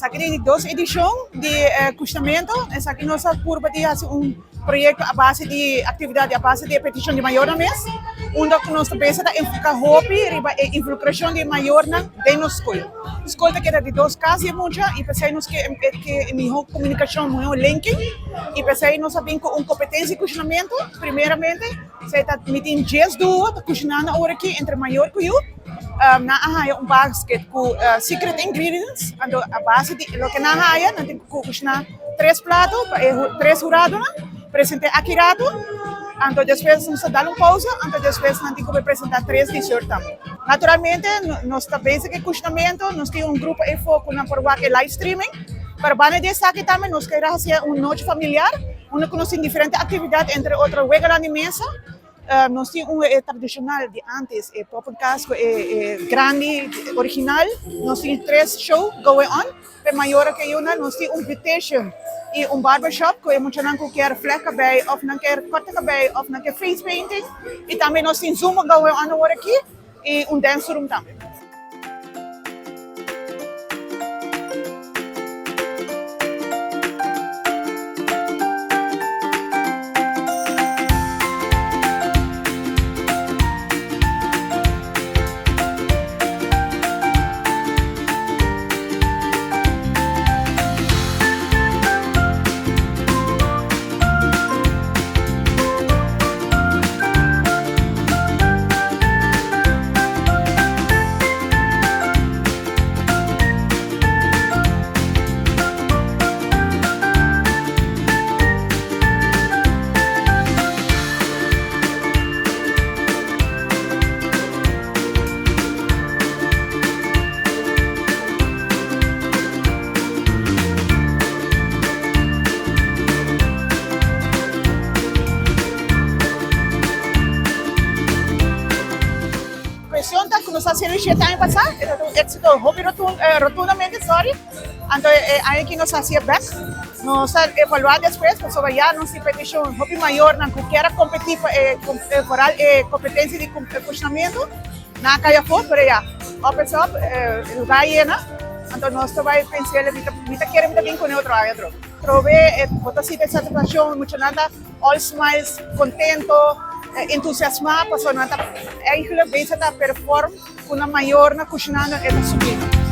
Esaki ta di dos edishon di e kushnamentu. Esaki nos a purba di hasi un proyekto a base di aktividat a base di e petishon di mayornan mes, unda ku nos ta besa ta enfoká hopi riba e involukrashon di e mayornan den nos skol. Skol ta keda di dos kas di e mucha i p'esei nos ke e mihó komunikashon, mihó linking i p'esei nos a bin ku un kompetensia di kushnamentu primeramente. Esei ta mi tin djes duo ta kushinando awor aki entre mayor ku yu. Nan a haya un basket ku secret ingredients, anto a base di loke nan haya nan tin ku kushiná tres plato pa e tres huradonan present'é aki rato, anto despues nos ta dal un pousa, anto despues nan tin ku presentá tres dessert tambe. Naturalmente nos ta bezig ku e kushinamentu, nos tin un grupo eyfo ku nan por wak e live streaming, pero banda di esaki tambe nos kere hasi un nochi familiar unda ku nos tin diferente aktividat entre otro weganan di mesa. Nos tin un e tradicional di antes, e poppenkas cu e e grandi original. Nos tin tres show going on p'e mayornan cu e yunan. Nos tin un beautician y un barbershop cu e muchanan cu kier vlek cabei of nan kier corta cabei of nan kier face painting. Y tambe nos tin zumba going on awor aki y un dance room tambe. Cuestion ta cu nos a haci e shete aña pasa, e ta un exito hopi rotundamente, sorry, anto e aña aki nos a haci e bek, nos a evalua despues pasobra ya nos tin peticion hopi mayornan cu kier a competi pa e vooral e competencia di cushinamento, nan a cay afo, pero ya, op is op, e lugar a yena, anto nos ta bay pensele mi ta kere mi ta bin cune otro aña otro. Trobe bo ta sinti e satisfaccion, muchanan ta. All smiles, contento, entusiasma pasobra nan ta eigenlijk bezig ta perform cu nan mayornan cushinando e ta subiendo.